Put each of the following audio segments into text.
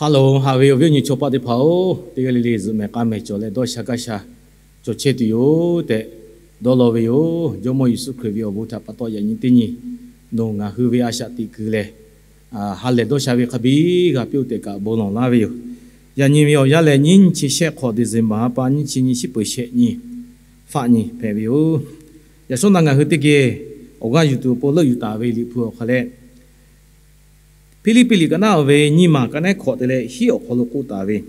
Hello, haꞈ ve awˬ viˉ awˬ nyi chaw paˆ teˇ hpaˍ-oˬ, teˇ g'aˇ le le zuhꞈ mehˍ k'aˇ mehˍ cawˬ leh dawˇ sha gaˇ sha cawˬ chehˇ tuˬ yoˬ tehꞈ dawˇ law ve yoˬ. Jawˇmawˇ Yeˍsuˆ Hkriꞈ ve awˬ bon htaꞈ pa taw yaꞈ nyi teˇ nyi nawˬ ngaˬ hui ve a shaꞈ teꞈ kuiˬ lehˬ, ha lehˬ dawˇ sha ve hk'a biˇ g'a piˇ-oˆ tehꞈ kaꞈ bon lawˬ laˇ ve yoˬ. Yaꞈ nyi ve awˬ yanˇ lehˬ, nyiˇ chi shehˆ hk'awꞈ December ha pa nyiˇ chi nyi shiˉ peuˬ shehˆ nyi faˆ nyi hpehꞈ ve yoˬ. Yaꞈ shawˉ naˆ ngaˬ hui teˇ geh awˬ g'aˇ yuˬ tuˬ awˬ pon leuˆ yuˬ taˍ ve Liꞈ hpu awˬ hk'aw leh, Hpiˇliˇpiˆ liꞈ ka naˉ oˇ ve nyiˇ maˬ ka neˉ hk'awꞈ te leh hiˉ awˬ hk'aw lo k'oˆ taˍ ve,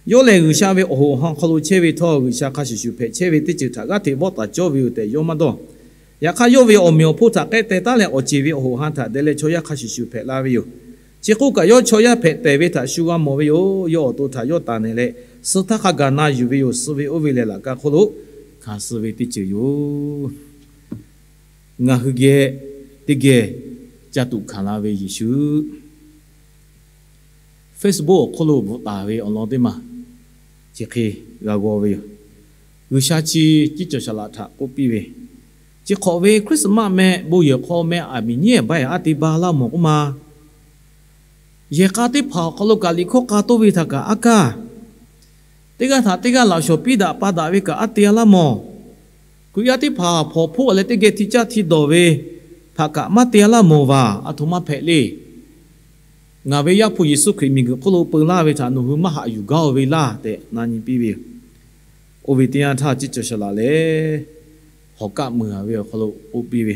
Yawˇ lehˬ G'uiˬsha ve awˬ hoꞈ awˬ han hk'aw lo chehˇ ve htawˇ, G'uiˬsha hk'a shuˍ shuˍ hpehꞈ chehˇ ve teˇ ceuˬ htaꞈ g'aˇ hteꞈ vawˆ taˍ cawˇ ve yoˬ tehꞈ yawˇ maˇ dawˇ. Yaꞈ hk'aˇ, yawˇ ve awˬ meꞈ awˬ hponˇ htaꞈ k'ehˆ teh taˉ leh, awˬ ceˬ ve awˬ hoꞈ awˬ han htaꞈ deh leh chaw yaˇ hk'a shuˍ shuˍ hpehꞈ la ve yoˬ. Chi hk'oˆ kaꞈ, yawˇ chaw yaˇ hpehꞈ tehˬ ve htaꞈ shu g'a mawˬ ve yoˬ. Yawˇ awˬ to htaꞈ yawˇ taˍ nehˬ leh, suh htaˇ hk'a gaˬ na yuˬ ve yoˬ. Suh ve oˇ ve lehˬ, laꞈ ka hk'oˆ lo hkanˍ suh ve teˇ ceuˬ yoˬ. Ngaˬ hui geh teˇ geh ca tuꞈ hkanˍ la ve Yeˍsuˆ. Facebook awˬ hk'oˆ lo bvuhꞈ taˍ ve awˬ lawn teˇ maˬ chi hk'e g'a g'aw ve yoˬ. G'uiˬsha chi ciˉ cawˬ shaˍ laꞈ htaꞈ k'oˆ piˇ ve, Chi hk'awꞈ ve Christmas meh bon yehˬ hk'aw meh aˬ miˍ nyiˉ ehˍ baˆ ehˍ aˉ te ba laˇ mawˬ k'oˆ ma. Yehˬ k'a teˇ hpaˍ awˬ hk'aw lo kaꞈ liꞈ hkawˇ k'a toˇ ve htaꞈ kaꞈ aˉ kaˇ, teˇ g'aˇ htaꞈ teˇ g'aˇ laꞈ shawnˍ piˇ daꞈ pa daꞈ ve kaꞈ aˉ te a laˇ mawˬ. Hkriꞈ yaˇ teˇ hpaˍ hpawnˬ hpoˆ leh teˇ geh hti caˇ hti dawˬ ve htaꞈ kaꞈ maˇ te a laˇ mawˬ vaˬ. Aˬ htoꞈ ma hpehꞈ le. Ngaˬ ve Yaˇ hpu Yeˍsuˆ Hkriꞈ miˬguiˬ hk'oˆ lo peu laˇ ve htaꞈ nawˬ hui maˇ haꞈ yuˬ gaˇ-oˬ ve laˇ tehꞈ na nyi piˇ ve yoˬ. Oˇ ve teˇ yanˇ htaˇ, ciˉ cawˬ shaˍ laꞈ lehˬ hawˬ kaˆ meuˬ ve awˬ hk'aw lo k'oˆ piˇ ve,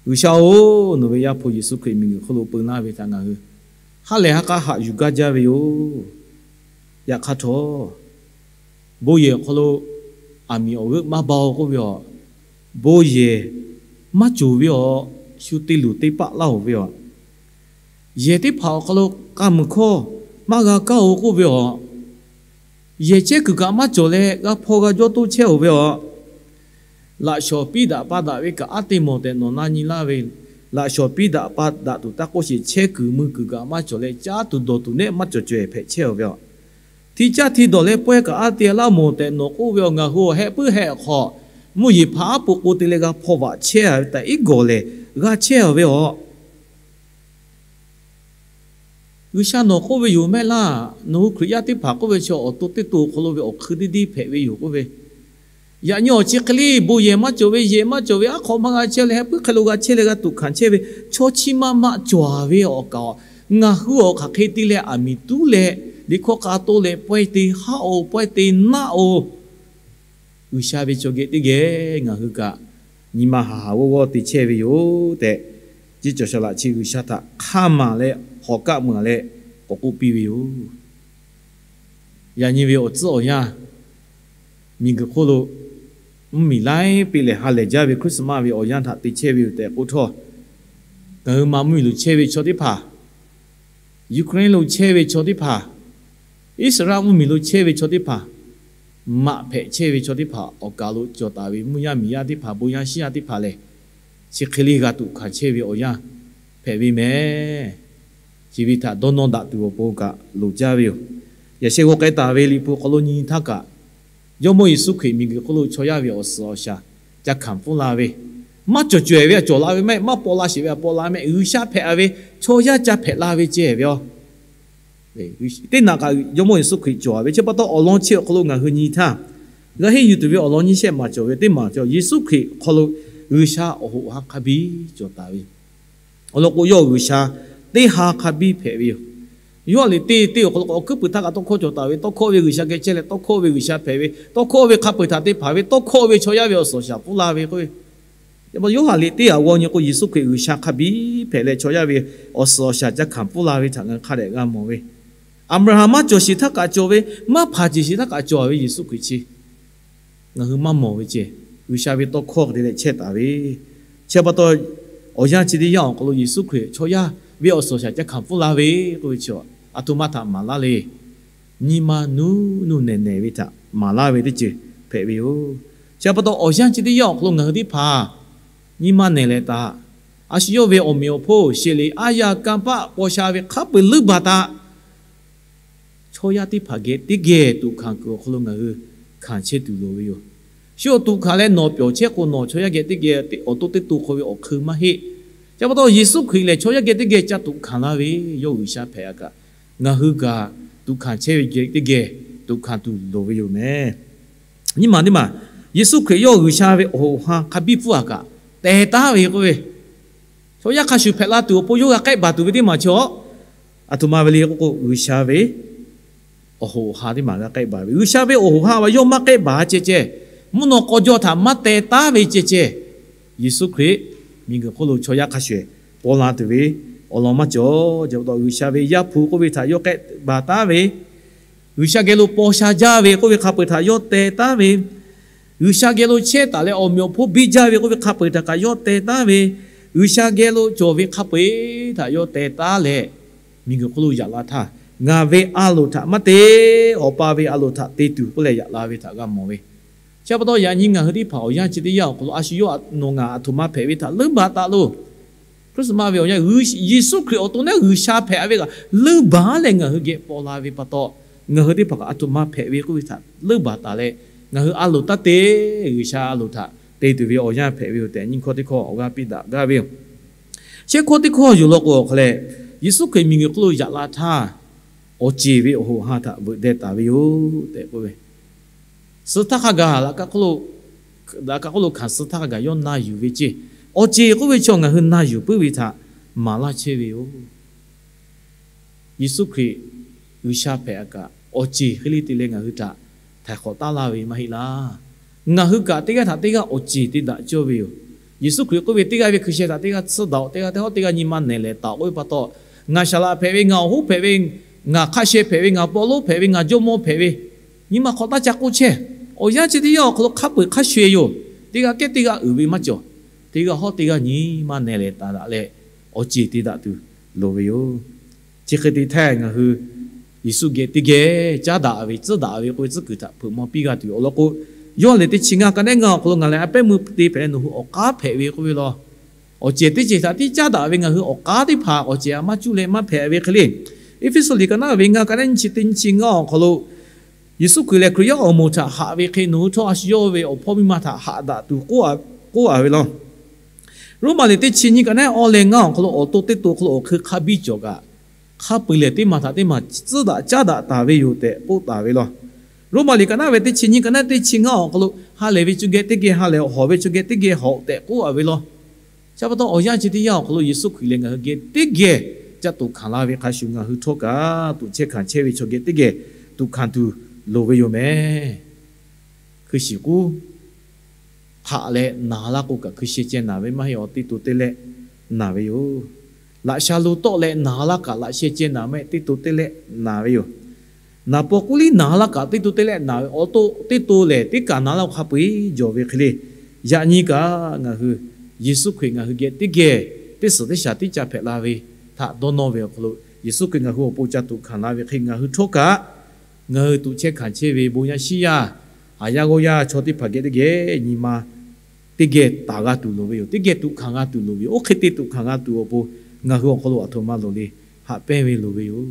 G'uiˬsha-oˬ, nawˬ ve Yaˇ hpu Yeˍsuˆ Hkriꞈ miˬguiˬ hk'oˆ lo peu laˇ ve htaꞈ ngaˬ hui ha lehˬ ha k'a haꞈ yuˬ gaˇ jaˇ ve yoˬ. Yaꞈ hk'aˇ htawˇ, bon yehˬ awˬ hk'aw lo aˬ miˍ awˬ g'euˆ maˇ ba-oˬ k'oˆ ve awˬ, bon yehˬ maˇ cawˬ ve awˬ, shu te luˬ te paˆ laˇ-oˬ ve awˬ, yehˬ teˇ hpaˍ awˬ hk'aw lo k'a muiˬ hkawˇ maˇ g'a kaˇ-oˬ k'oˆ ve awˬ, yehˬ chehˇ kuiˬ kaꞈ maˇ cawˬ leh g'a hpaw g'a jawˇ toˇ chehˇ-oˬ ve awˬ, laꞈ shawnˍ piˇ daꞈ pa daꞈ ve kaꞈ aˉ te mawˬ tehꞈ nawˬ na nyi laˇ ve, laꞈ shawnˍ piˇ daꞈ pa daꞈ tuˬ taˇ k'oˆ sheˍ, chehˇ kuiˬ mui kuiˬ kaꞈ maˇ cawˬ leh caˉ tuˬ dawˬ tuˬ nehˆ maˇ cawˬ caweh hpehꞈ chehˇ-oˬ ve awˬ, hti caˇ hti dawˬ leh pawehˇ kaꞈ aˉ te laˇ mawˬ tehꞈ nawˬ k'oˆ ve awˬ, ngaˬ hui awˬ heh puiˉ heh hk'aw mvuhˇ yeˬ hpaˍ aˉ poꞈ k'o te leh g'a hpaw vaꞈ chehˇ ve tehꞈ iˉ gawˬ lehˬ g'a chehˇ-oˬ ve awˬ, G'uiˬsha nawˬ k'oˆ ve yoˬ mehˆ laˇ. Nawˬ hui Hkriꞈ yaˇ teˇ hpaˍ k'oˆ ve chi awˬ to teˇ to awˬ hk'aw lo ve awˬ hkui teˇ deˇ hpehꞈ ve yoˬ k'oˆ ve, yaꞈ nyi awˬ chi hk'e le, bon yehˬ maˇ cawˬ ve, yehˬ maˇ cawˬ ve, aˉ hk'aw maˇ g'a chehˇ leh heh puiˉ hk'e lo g'a chehˇ leh g'a tuꞈ hkanˍ chehˇ ve chaw chi maˇ maˇ cawˬ ve awˬ kaꞈ, ngaˬ hui awˬ hk'aˬ hk'e te leh aˬ miˍ tuˉ leh liꞈ hkawˇ k'a toˇ leh pawehˇ te haˆ-oˬ, pawehˇ te naˆ-oˬ, G'uiˬsha ve chaw geh teˇ geh ngaˬ hui kaꞈ nyi ma haˍ haˍ g'awˇ g'awˇ te chehˇ ve yoˬ tehꞈ, ciˉ cawˬ shaˍ laꞈ chi G'uiˬsha htaꞈ hk'a maˬ leh hawˬ kaˆ meuˬ leh k'awꞈ k'oˆ piˇ ve yoˬ. Yaꞈ nyi ve awˬ tcuhˉ awˬ yanˇ, miˬguiˬ hk'oˆ lo mvuhˇmiˬ laiˉ piˇ lehˬ ha lehˬ jaˇ ve Christmas ve awˬ yanˇ htaꞈ te chehˇ ve yoˬ tehꞈ k'oˆ htawˇ, ngaˬ hui ma mvuhˇmiˬ lo chehˇ ve chaw teˇ hpaˍ, Ukraine lo chehˇ ve chaw teˇ hpaˍ, Iˉsaˍreˍlaˆ mvuhˇmiˬ lo chehˇ ve chaw teˇ hpaˍ, maꞈ hpehꞈ chehˇ ve chaw teˇ hpaˍ, awˬ kaˍ lo cawˬ taˍ ve mvuhˇ yaˇ miˬ yaˇ teˇ hpaˍ, bon yaˇ shiˉ yaˇ teˇ hpaˍ lehˬ, chi hk'e le g'a tuꞈ hkanˍ chehˇ ve awˬ yanˇ hpehꞈ ve mehˍ. Chi ve htaꞈ dawˇ nawˇ daꞈ tuˬ awˬ pon kaꞈ loˍ jaˇ ve yoˬ. Yaꞈ sheh g'aw k'ai taˍ ve Liꞈ hpu hk'aw lo nyi htaˇ kaꞈ, Jawˇmawˇ Yeˍsuˆ Hkriꞈ miˬguiˬ hk'oˆ lo chaw yaˇ ve awˬ suhˍ awˬ shaˍ ca hkanˍ pfuhˇ la ve, maˇ cawˬ caweh ve a cawˬ la ve maˇ heˆ, maˇ paw la sheˍ ve a paw la mehˆ, G'uiˬsha hpehꞈ-a ve chaw yaˇ ca hpehꞈ la ve ceh ve yoˬ. Teˇ naꞈ kaꞈ Jawˇmawˇ Yeˍsuˆ Hkriꞈ cawˬ-a ve chi pa taw awˬ lawn chi awˬ hk'aw lo ngaˬ hui nyi htaˇ, g'a henˇ yuˬ tuˬ ve awˬ lawn nyiˇ shehˆ maˬ cawˬ ve teˇ maˬ cawˬ, Yeˍsuˆ Hkriꞈ hk'aw lo G'uiˬsha awˬ hoꞈ ha hk'a biˇ cawˬ taˍ ve, awˬ lawn k'o yawˇ G'uiˬsha teˇ ha hk'a biˇ hpehꞈ ve yoˬ. Yoˇhanˬ liꞈ teˇ teˇ awˬ hk'aw lo k'o, awˬ hkuiˉ puiˍ htaˇ kaꞈ tawˇ hkawˇ cawˬ taˍ ve, tawˇ hkawˇ ve G'uiˬsha geh chehˇ leh tawˇ hkawˇ ve G'uiˬsha hpehꞈ ve, tawˇ hkawˇ ve hk'a peu-eˬ htaꞈ te hpanˍ ve, tawˇ hkawˇ ve chaw yaˇ ve awˬ suhˍ awˬ shaˍ pfuhˇ la ve k'oˆ ve, Yoˇhanˬ liꞈ teˇ awˬ g'aw nyi k'o, Yeˍsuˆ Hkriꞈ G'uiˬsha hk'a biˇ hpehꞈ leh chaw yaˇ ve awˬ suhˍ awˬ shaˍ ca hkanˍ pfuhˇ la ve htaꞈ ngaˬ hui hk'a dehꞈ g'a mawˬ ve, Aˍbraˍhanˍ maˇ cawˬ sheˍ htaˇ kaꞈ cawˬ ve, maˇ hpanˍ ceˬ sheˍ htaˇ kaꞈ cawˬ ve Yeˍsuˆ Hkriꞈ chi ngaˬ hui maˇ mawˬ ve ceh, G'uiˬsha ve tawˇ hkawˇ hk'e te leh chehˇ taˍ ve, chi pa taw awˬ yanˇ chi teˇ yanˇ awˬ hk'aw lo Yeˍsuˆ Hkriꞈ chaw yaˇ ve awˬ suhˍ awˬ shaˍ ca hkanˍ pfuhˇ la ve k'oˆ ve chi, aˬ htoꞈ ma htaꞈ maˍ laˇ le. Nyi ma nuˇ nuˇ nehˬ nehˬ ve htaꞈ maˍ laˇ ve teˇ ceuˬ hpehꞈ ve yoˬ. Chi pa taw awˬ yanˇ chi teˇ yanˇ awˬ hk'aw lo ngaˬ hui teˇ hpaˍ nyi ma nehˬ leh taꞈ, a shu yawˇ ve awˬ meꞈ awˬ hponˇ sheˍ le aˉ yaˇ kanˇ paˆ paw sha ve hk'a peu-eˬ leuˉ baˬ taꞈ, chaw yaˇ teˇ hpaˍ geh teˇ geh tuꞈ hkanˍ kuiˬ awˬ hk'aw lo ngaˬ hui hkanˍ chehˇ tuˬ loˍ ve yoˬ. Shu awˬ tuꞈ hkanˍ leh nawˬ pyawˬ chehˇ k'o, nawˬ chaw yaˇ geh teˇ geh awˬ to teˇ to hk'aw ve awˬ hk'eun maˇ heˆ. Chi pa taw Yeˍsuˆ Hkriꞈ lehˬ chaw yaˇ geh teˇ geh ca tuꞈ hkanˍ laˇ ve, yawˇ G'uiˬsha hpehꞈ-a kaꞈ, ngaˬ hui kaꞈ tuꞈ hkanˍ chehˇ ve teˇ geh tuꞈ hkanˍ tuˬ loˍ ve yoˬ meh. Nyiˇ maˬ teˇ maˬ, Yeˍsuˆ Hkriꞈ yawˇ G'uiˬsha ve awˬ hoꞈ awˬ ha hk'a biˇ pfuhˇ aꞈ kaꞈ teh taˉ ve k'oˆ ve, chaw yaˇ hk'a shuˍ hpehꞈ la tuˬ awˬ pon yawˇ g'a k'ehˆ baˬ tuˬ ve teˇ maˬ chaw, aˬ htoꞈ ma ve le k'oˆ k'o, G'uiˬsha ve awˬ hoꞈ awˬ ha teˇ maˬ g'a k'ehˆ baˬ ve. G'uiˬsha ve awˬ hoꞈ awˬ ha awˬ yawˇ maˇ k'ehˆ baˬ ceh ceh, mvuhˇ naw k'aw jawˇ htaꞈ maˇ teh taˉ ve ceh ceh, Yeˍsuˆ Hkriꞈ miˬguiˬ hk'oˆ lo chaw yaˇ hk'a shuˍ paw la tuˬ ve awˬ lawn maˇ cawˬ. Chi pa taw G'uiˬsha ve Yaˇ hpu k'oˆ ve htaꞈ yawˇ k'ehˆ baˬ taˉ ve, G'uiˬsha geh lo paw sha jaˇ ve k'oˆ ve hk'a peu-eˬ htaꞈ yawˇ teh taˉ ve, G'uiˬsha geh lo chehˇ taˍ leh awˬ meꞈ awˬ hponˇ biˇ jaˇ ve k'oˆ ve hk'a peu-eˬ htaꞈ kaꞈ yawˇ teh taˉ ve, G'uiˬsha geh lo cawˬ ve hk'a peu-eˬ htaꞈ yawˇ teh taˉ leh, miˬguiˬ hk'oˆ lo yaꞈ la htaˇ, ngaˬ ve a loˍ htaꞈ maˇ te, Awˬ pa ve a loˍ htaꞈ te tuˬ k'oˆ leh yaꞈ la ve htaꞈ g'a mawˬ ve. Chi pa taw yaꞈ nyi ngaˬ hui teˇ hpaˍ awˬ yanˇ chi teˇ yanˇ awˬ hk'aw lo a shu yawˇ nawˬ ngaˬ aˬ htoꞈ ma hpehꞈ ve htaꞈ leunˇ baˬ taˍ loˬ. Christmas ve awˬ yanˇ Yeˍsuˆ Hkriꞈ awˬ to naˉ G'uiˬsha hpehꞈ ve kaꞈ leunˇ baˬ leh ngaˬ hui geh paw la ve pa taw, ngaˬ hui teˇ hpaˍ kaꞈ aˬ htoꞈ ma hpehꞈ ve k'oˆ ve htaꞈ leunˇ baˬ taˍ leh, ngaˬ hui a loˍ taˇ te, G'uiˬsha a loˍ htaꞈ te tuˬ ve awˬ yanˇ hpehꞈ ve yoˬ tehꞈ nyiˇ hkawˇ teˇ hkawˇ awˬ g'aˇ piˇ daꞈ gaˇ ve yoˬ. Shehˆ hkawˇ teˇ hkawˇ yoˬ law k'o, awˬ hk'aw leh Yeˍsuˆ Hkriꞈ miˬguiˬ hk'oˆ lo yaꞈ la htaˇ, awˬ ceˬ ve awˬ hoꞈ ha htaꞈ veuꞈ deh taˍ ve yoˬ tehꞈ k'oˆ ve, suh htaˇ hk'a gaˬ laꞈ ka hk'oˆ lo hkanˍ suh htaˇ hk'a gaˬ yawˇ na yuˬ ve ceˇ. Awˬ ceˬ k'oˆ ve chaw ngaˬ hui na yuˬ puiˉ ve htaꞈ maˍ laˇ chehˇ ve yoˬ. Yeˍsuˆ Hkriꞈ G'uiˬsha hpehꞈ aꞈ kaꞈ awˬ ceˬ hk'e le te leh ngaˬ hui htaꞈ htaiˍ hk'awꞈ taˉ laˇ ve maˇ heˆ laˇ. Ngaˬ hui kaꞈ teˇ g'aˇ htaꞈ teˇ g'aˇ awˬ ceˬ te daꞈ cawˇ ve yoˬ. Yeˍsuˆ Hkriꞈ k'oˆ ve, teˇ g'aˇ ve hkui sheh htaꞈ teˇ g'aˇ tsuhˇ daꞈ-oˬ, teˇ g'aˇ teˇ hawˉ teˇ g'aˇ nyi ma nehˬ lehˬ taˍ-oˬ k'oˆ ve pa taw, ngaˬ shaˍ laꞈ hpehꞈ ve, ngaˬ awˬ hoˉ hpehꞈ ve, ngaˬ hk'a sheh hpehꞈ ve, ngaˬ paw lonˉ hpehꞈ ve, ngaˬ jawˇmawˇ hpehꞈ ve, nyi ma hk'awꞈ taˇ ca k'oˆ chehˇ. Awˬ yanˇ chi teˇ yanˇ awˬ hk'aw lo hk'a peu-eˬ hk'a shuˍ-e yoˬ. Teˇ g'aˇ kehˉ teˇ g'aˇ uiˍ ve maˇ cawˬ. Teˇ g'aˇ hawˉ teˇ g'aˇ nyi ma nehˬ lehˬ taˍ daꞈ leh, awˬ ceˬ te daꞈ tuˬ loˍ ve yoˬ. Chi hk'e te htaˇ ngaˬ hui Yeˍsuˆ geh teˇ geh caˉ daꞈ ve, tcuhˉ daꞈ ve k'oˆ ve tcuhˉ kuiˬ htaꞈ hpeuꞈ maw piˇ g'a tuˬ yoˬ. Awˬ lawn k'o, Yoˇhanˬ lehˬ teˇ chi ngaˇ ka nehˉ ngaˇ awˬ hk'aw lo ngaˬ lehˬ a pehˉ meuˇ te hpehꞈ leh nawˬ hui awˬ k'aˉ hpehꞈ ve k'oˆ ve law. Awˬ cehˬ teˇ cehˬ htaꞈ tiˉ caˉ daꞈ ve ngaˬ hui awˬ k'aˉ teˇ hpaˍ awˬ cehˬ a maˇ cuˇ leh maˇ hpehꞈ ve hk'e le. Eˇfeˇsuꞈ liꞈ ka naˉ ve ngaˇ ka nehˉ nyiˇ chi teˇ nyiˇ chi ngaˇ awˬ hk'aw lo, Yeˍsuˆ Hkriꞈ lehˬ Hkriꞈ yaˇ awˬ moˍ htaꞈ haꞈ ve hk'e nawˬ hui htawˇ a shu yawˇ ve awˬ hpawˇ miˇ ma htaꞈ haꞈ daꞈ tuˬ k'oˆ a ve law. Roˉmaꞈ liꞈ teˇ chi nyiˇ ka nehˉ awˇ leh ngaˇ awˬ hk'aw lo awˬ to teˇ to hk'aw lo awˬ hk'eun hk'a biˇ cawˬ kaꞈ, hk'a peu-eˬ lehˬ teˇ maˬ htaꞈ teˇ maˬ tcuhˉ daꞈ caˉ daꞈ taˍ ve yoˬ tehꞈ k'oˆ taˍ ve law. Roˉmaꞈ liꞈ ka naˉ ve teˇ chi nyiˇ ka nehˉ teˇ chi ngaˇ awˬ hk'aw lo, ha lehˬ ve chaw geh teˇ geh ha lehˬ, hawˍ ve chaw geh teˇ geh hawˍ tehꞈ k'oˆ a ve law. Chi pa taw awˬ yanˇ chi teˇ yanˇ awˬ hk'aw lo Yeˍsuˆ Hkriꞈ lehˬ ngaˬ hui geh teˇ geh ca tuꞈ hkanˍ la ve hk'a shuˍ, ngaˬ hui htawˇ kaꞈ tuꞈ chehˇ hkanˍ chehˇ ve chaw geh teˇ geh tuꞈ hkanˍ tuˬ loˍ ve yoˬ meh. Hkui shiˍ k'uˉ hk'aꞈ leh naˍ laˇ k'o kaꞈ hkui sheh ceh naˍ ve maˇ heˆ, awˬ teˇ to teˇ lehˆ naˍ ve yoˬ. Laꞈ sha lo tawˆ leh naˍ laˇ kaꞈ laꞈ sheh ceh naˍ mehˆ, teˇ to teˇ lehˆ naˍ ve yoˬ. Naˍ paw k'uˉ liˇ naˍ laˇ kaꞈ teˇ to teˇ lehˆ naˍ ve, awˬ to teˇ to lehˬ teˇ kaˬ naˍ laˇ hk'a peu-eˬ jawˬ ve hk'e le. Yaꞈ nyi kaꞈ ngaˬ hui Yeˍsuˆ Hkriꞈ ngaˬ hui geh teˇ geh teˇ suhˍ teˇ shaˍ tiˉ ca hpehꞈ la ve htaꞈ dawˇ nawˇ ve awˬ hk'aw lo, Yeˍsuˆ Hkriꞈ ngaˬ hui awˬ pon ca tuꞈ hkanˍ la ve hk'e ngaˬ hui htawˇ kaꞈ, ngaˬ hui tuꞈ chehˇ hkanˍ chehˇ ve bon yaˇ shiˉ yaˇ, haˍ yaˇ g'awˇ yaˇ chaw teˇ hpaˍ geh teˇ geh nyi ma teˇ geh taˍ g'a tuˬ loˍ ve yoˬ. Teˇ geh tuꞈ hkanˍ g'a tuˬ loˍ ve yoˬ. Oˇ hk'e te tuꞈ hkanˍ g'a tuˬ awˬ pon ngaˬ hui awˬ hk'aw lo aˬ htoꞈ ma loˍ le, haꞈ pehnˇ ve loˍ ve yoˬ.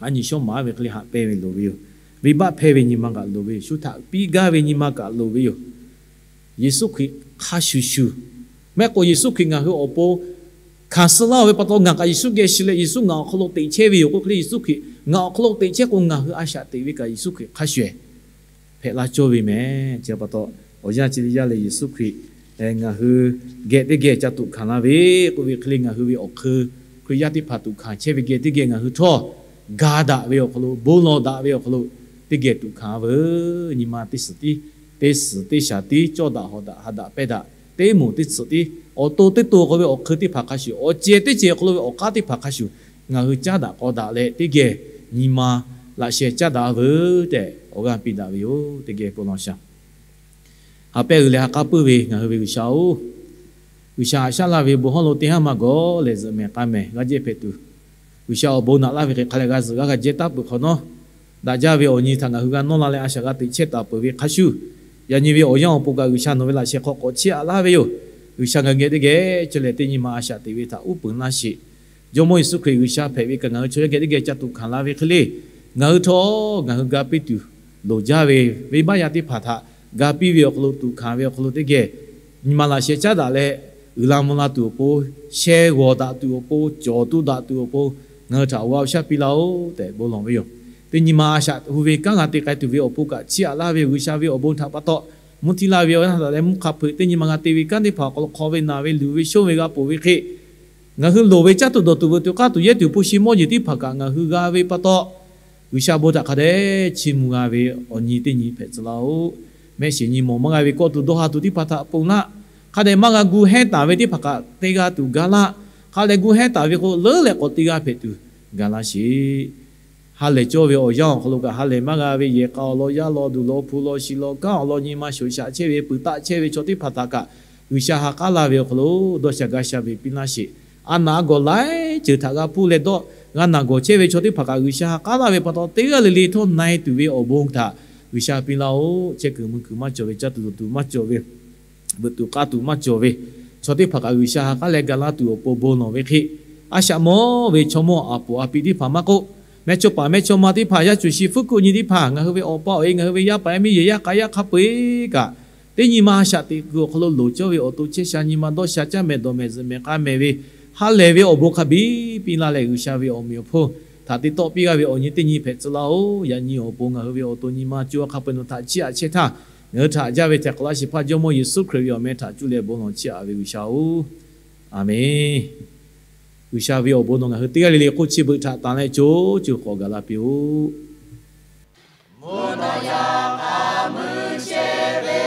A nyi shawˉ maˍ ve hk'e le haꞈ pehnˇ ve loˍ ve yoˬ. Venˇbaˆ hpehˇ ve nyi ma kaꞈ loˍ ve yoˬ. Shu htaꞈ piˇ gaˇ ve nyi ma kaꞈ loˍ ve yoˬ. Yeˍsuˆ Hkriꞈ hk'a shuˍ shuˍ, mehˆ k'o Yeˍsuˆ Hkriꞈ ngaˬ hui awˬ pon hkanˍ suh laˇ-oˬ ve pa taw, ngaˬ kaꞈ Yeˍsuˆ geh shiˍ leh Yeˍsuˆ ngaˬ awˬ hk'aw lo teꞈ chehˇ ve yoˬ k'oˆ hk'e le, Yeˍsuˆ Hkriꞈ ngaˬ awˬ hk'aw lo teꞈ chehˇ k'o ngaˬ hui a shaꞈ teꞈ ve kaꞈ Yeˍsuˆ Hkriꞈ hk'a shuˍ hpehꞈ laˇ cawˇ ve meh. Chi pa taw, awˬ yanˇ chi teˇ yanˇ lehˬ Yeˍsuˆ Hkriꞈ ngaˬ hui geh teˇ geh ca tuꞈ hkanˍ la ve k'oˆ ve hk'e le, ngaˬ hui ve awˬ hk'eun Hkriꞈ yaˇ teˇ hpaˍ tuꞈ hkanˍ chehˇ ve geh teˇ geh ngaˬ hui htawˇ ga daꞈ ve awˬ hk'aw lo, bon lawˬ daꞈ ve awˬ hk'aw lo teˇ geh tuꞈ hkanˍ a veuˬ. Nyi ma teˇ suhˍ tiˉ, teˇ suhˍ teˇ shaˍ tiˉ cawˇ daꞈ hawˍ daꞈ ha daꞈ pehˇ daꞈ, teˇ moˍ teˇ tsuhꞈ tiˉ, awˬ to teˇ to k'oˆ ve awˬ hk'eun teˇ hpaˍ hk'a shuˍ, awˬ cehˬ teˇ cehˬ awˬ hk'aw lo ve awˬ k'aˉ teˇ hpaˍ hk'a shuˍ, ngaˬ hui caˉ daꞈ k'aw daꞈ leh teˇ geh nyi ma laꞈ sheh caˉ daꞈ a veuˬ tehꞈ awˬ g'aˇ piˇ daꞈ ve yoˬ. Teˇ geh bon lawˬ shaˍ. Ha pehˇ uiˍ leh ha k'aˉ puiˉ ve ngaˬ hui ve G'uiˬsha-oˬ, G'uiˬsha haꞈ shaˉ laˇ ve bon hawˉ lo teˇ haˉ maˇ gawˬ lehˬ zuhꞈ mehˍ k'a mehˍ g'a jehˇ hpehꞈ tuˬ, G'uiˬsha awˬ bon naꞈ laˇ ve hk'e hk'a leh g'a zuhꞈ g'a g'a jehˇ taˍ peuˬ hk'awꞈ nawˉ, daꞈ jaˇ ve awˬ nyi htaꞈ ngaˬ hui g'a nawˇ la leh a shaꞈ g'a teꞈ chehˇ taˍ peuˬ ve hk'a shuˍ, yaꞈ nyi ve awˬ yanˇ awˬ pon kaꞈ G'uiˬsha nawˬ ve laꞈ sheh hk'aw k'awꞈ chiˇ aꞈ laˇ ve yoˬ. G'uiˬsha ngaˬ hui geh teˇ geh cawˬ leh teˇ nyi ma a shaꞈ teꞈ ve htaꞈ uˉ peunˍ laˇ sheˍ. Jawˇmawˇ Yeˍsuˆ Hkriꞈ G'uiˬsha hpehꞈ ve kaꞈ ngaˬ hui chaw yaˇ geh teˇ geh ca tuꞈ hkanˍ la ve hk'e le, ngaˬ hui htawˇ ngaˬ hui ga piˇ tuˬ loˍ jaˇ ve, venˇbaˆ yaˇ teˇ hpaˍ htaꞈ ga piˇ ve awˬ hk'aw lo tuꞈ hkanˍ ve awˬ hk'aw lo teˇ geh nyi ma laꞈ sheh caˉ daꞈ leh, uiˍ la mvuh la tuˬ awˬ pon, sheh g'awˬ daꞈ tuˬ awˬ pon, cawˬ tuˬ daꞈ tuˬ awˬ pon, ngaˬ hui htaꞈ awˬ g'aˇ awˬ shaˉ piˇ laˇ-oˆ tehꞈ bon lawˬ ve yoˬ. Teˇ nyi ma a shaꞈ hu ve kanˉ g'a te k'ai tuˬ ve awˬ pon kaꞈ chiˇ aꞈ laˇ ve G'uiˬsha ve awˬ bon htaꞈ pa taw, mvuhˇ htiˇ laˇ ve awˬ yanˇ htaꞈ leh mvuhˇ hk'a hpeuꞈ teˇ nyi ma g'a te ve kanˉ teˇ hpaˍ awˬ hk'aw lo hk'aw ve naˬ ve luˬ ve shonˇ ve g'a ponˬ ve hk'e, ngaˬ hui loˍ ve caˇ tuˬ dawˬ tuˬ veuꞈ tuˬ k'aˇ tuˬ yehˇ tuˬ hpu shi mawˇ jeˬ teˇ hpaˍ kaꞈ ngaˬ hui g'a ve pa taw, G'uiˬsha bon htaꞈ hk'a dehꞈ chiˇ mvuh g'a ve awˬ nyi teˇ nyi hpehꞈ tcuh laˇ-oˆ. Mehˆ shiˍ nyi mawˬ maˇ g'a ve kawˆ tuˬ dawˇ ha tuˬ teˇ hpaˍ htaꞈ ponˬ laˇ. Hk'a dehꞈ maˇ g'a gu hehnˇ taˍ ve teˇ hpaˍ kaꞈ te g'a tuˬ ga laˇ. Hk'a dehꞈ gu hehnˇ taˍ ve k'o leuˉ leh k'awꞈ te g'a hpehꞈ tuˬ ga laˇ sheˍ. Ha lehˬ cawˇ ve awˬ yanˇ awˬ hk'aw lo kaꞈ ha lehˬ maˇ g'a ve yehˬ k'a awˬ lawn, yaˇ lawn, duˬ lawn, hpu lawn, shi lawn, kanˉ awˬ lawn nyi ma shoˍ shaꞈ chehˇ ve, peuˬ taˆ chehˇ ve chaw teˇ hpaˍ htaꞈ kaꞈ G'uiˬsha ha k'aˉ laˇ ve awˬ hk'aw lo dawˇ sha gaˇ sha ve piˇ laˇ sheˍ. A naˬ a gawˬ laiˉ ceuˬ htaꞈ g'a hpuˇ leh dawˇ g'a naˬ gawˬ chehˇ ve chaw teˇ hpaˍ kaꞈ G'uiˬsha ha k'aˉ laˇ ve pa taw, teˇ g'aˇ le le htawˇ na e tuˬ ve awˬ bon htaꞈ G'uiˬsha piˇ laˇ-oˆ. Chehˇ kuiˬ mui kuiˬ maˇ cawˬ ve, caˇ tuˬ dawˬ tuˬ maˇ cawˬ ve, veuꞈ tuˬ k'aˇ tuˬ maˇ cawˬ ve chaw teˇ hpaˍ kaꞈ G'uiˬsha ha k'aˉ leh ga laˇ tuˬ awˬ pon bon lawˬ ve hk'e, a shaꞈ mawˇ ve chaw mawˇ a poˍ a piˍ teˇ hpaˍ maˇ k'oˆ, mehˇchawˇ paˍ mehˇchawˇma teˇ hpaˍ, yaˇ cuˬ shi fuˉ kuˆ nyi teˇ hpaˍ, ngaˬ hui ve awˬ pa awˬ e, ngaˬ hui ve yaˇ paˍ yaˇ miˇ yehˬ yaˇ k'a yaˇ hk'a peu-eˬ kaꞈ, teˇ nyi ma a shaꞈ teꞈ kuiˬ awˬ hk'aw lo loˍ cawˇ ve awˬ to chehˇ sha nyi ma dawˇ sha caˇ mehˍ dawˬ mehˍ zuhꞈ mehˍ k'a mehˍ ve ha lehˬ ve awˬ bon hk'a biˇ piˇ laˇ leh, G'uiˬsha ve awˬ meꞈ awˬ hponˇ htaꞈ te tawˆ piˇ g'a ve awˬ nyi teˇ nyi hpehꞈ tcuh laˇ-oˆ. Yaꞈ nyi awˬ pon ngaˬ hui ve awˬ to nyi ma co a hk'a peu-eˬ nawˬ htaꞈ chiˇ aꞈ chehˇ htaˇ, ngaˬ hui htaꞈ jaˇ ve htaiˍ hk'awꞈ laˇ shehˍ hpaˇ Jawˇmawˇ Yeˍsuˆ Hkriꞈ ve awˬ meh htaꞈ cuˇ leh bon lawˬ chiˇ aꞈ ve G'uiˬsha-oˬ, Aˬmenˍ. G'uiˬsha ve awˬ bon nawˬ ngaˬ hui teˇ g'aˇ le le hk'oˆ chi beuꞈ htaꞈ tanˬ leh co co k'awꞈ gaˬ la piˇ-oˆ. Mvuhˇ naw yaˇ k'a mui chehˇ ve,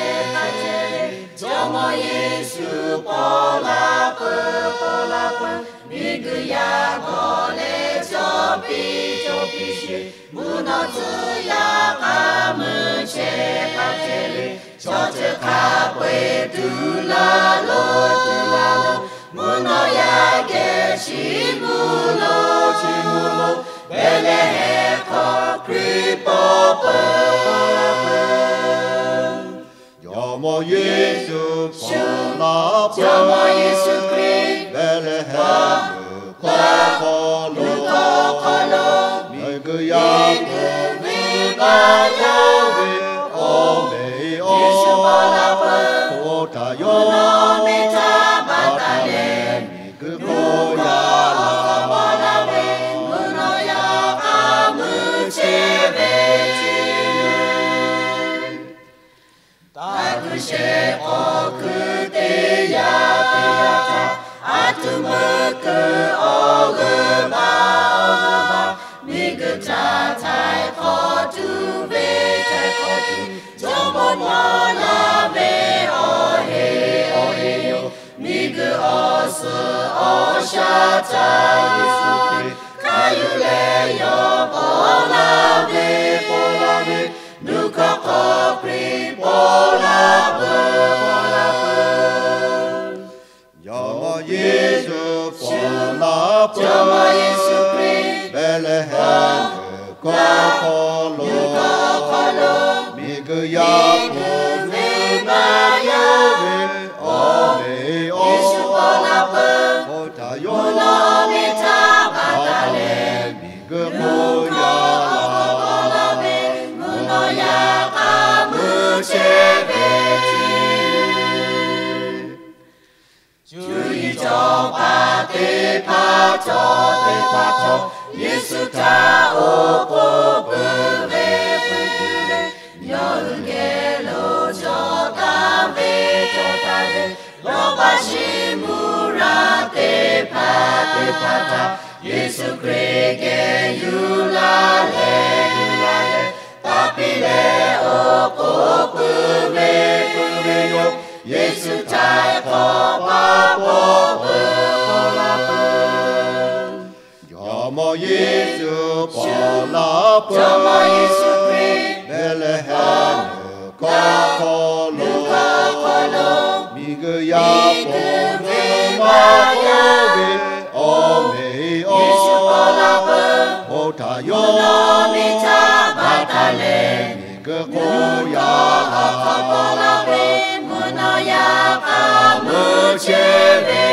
Jawˇmawˇ Yeˍsuˆ paw la peuˬ, paw la peuˬ. Miˬguiˬ yaˇ g'awˬ leh cawˇ piˇ, cawˇ piˇ sheˍ. Mvuhˇ naw tcuh yaˇ k'a mui chehˇ, k'a chehˇ ve chaw ceuˬ hk'a peu-eˬ tuˬ laˇ loˬ, tuˬ laˇ loˬ. Mvuhˇ naw yaˇ geh chiˇ mvuh loˬ, chiˇ mvuh loˬ. Behˍlehˍhehnˍ hk'aw Hkriꞈ paw peuˬ. Jawˇmawˇ Yeˍsuˆ paw la peuˬ, Jawˇmawˇ Yeˍsuˆ Hkriꞈ Behˍlehˍhehnˍ mvuhˇ hk'aw hk'aw lo, miˬguiˬ yaˇ hk'oˆ ve maˇ yaˇ ve awˬ meꞈ awˬ hponˇ htaꞈ yawˇ ve htaꞈ baˬ taˍ leh, miˬguiˬ hk'oˆ yaˇ la paw la ve, mvuhˇ naw yaˇ k'a mui chehˇ ve chi Taˇ kuˬ shehˍ k'awꞈ kuˬ teˇ yanˇ, teˇ yanˇ htaˇ, a tuˬ meuˇ kuiˬ awˬ g'euˆ baˬ, awˬ g'euˆ baˬ, miˬguiˬ htaꞈ htaiˍ hk'awꞈ tuˬ ve, htaiˍ hk'awꞈ tuˬ, Jawˇmawˇ paw la ve awˬ heˆ, awˬ heˆ yoˬ. Miˬguiˬ awˬ suhˍ awˬ shaˉ htaꞈ Yeˍsuˆ Hkriꞈ hk'a yuˬ leh yawˇ paw la ve, paw la ve, nuˇ hkawˇ hk'aw Hkriꞈ paw la peuˬ, paw la peuˬ. Jawˇmawˇ Yeˍsuˆ paw la peuˬ, Jawˇmawˇ Yeˍsuˆ Hkriꞈ Behˍlehˍhehnˍ mvuhˇ hk'aw hk'aw lo, miˬguiˬ yaˇ hk'oˆ ve maˇ yaˇ ve awˬ meꞈ awˬ hponˇ htaꞈ yawˇ ve htaꞈ baˬ taˍ leh, miˬguiˬ hk'oˆ yaˇ la paw la ve, mvuhˇ naw yaˇ k'a mui chehˇ ve chi Cuˇ yiˍ cawˬ paˍ teˇ hpaˍ, cawˬ teˇ hpaˍ htawˇ, Yeˍsuˆ htaꞈ oˉ k'oˍ pui ve, pui ve, yawˇ hui geh lo cawˬ taˍ ve, cawˬ taˍ ve, lawˇ paˍ shiˍ mvuhˇ raˬ teˇ hpaˍ, teˇ hpaˍ htaꞈ Yeˍsuˆ Hkriꞈ geh yuˬ laˇ leh, yuˬ laˇ leh, taˇ piˇ leh oˉ k'oˍ pui ve, pui ve yoˬ. Yeˍsuˆ htaiˍ hk'awꞈ paˇ paw peuˬ, paw la peuˬ. Jawˇmawˇ Yeˍsuˆ paw la peuˬ, Jawˇmawˇ Yeˍsuˆ Hkriꞈ Behˍlehˍhehnˍ mvuhˇ hk'aw hk'aw lo, miˬguiˬ yaˇ hk'oˆ ve maˇ yaˇ ve awˬ meꞈ awˬ hponˇ htaꞈ yawˇ ve htaꞈ baˬ taˍ leh, miˬguiˬ hk'oˆ yaˇ la paw la ve, mvuhˇ naw yaˇ k'a mui chehˇ ve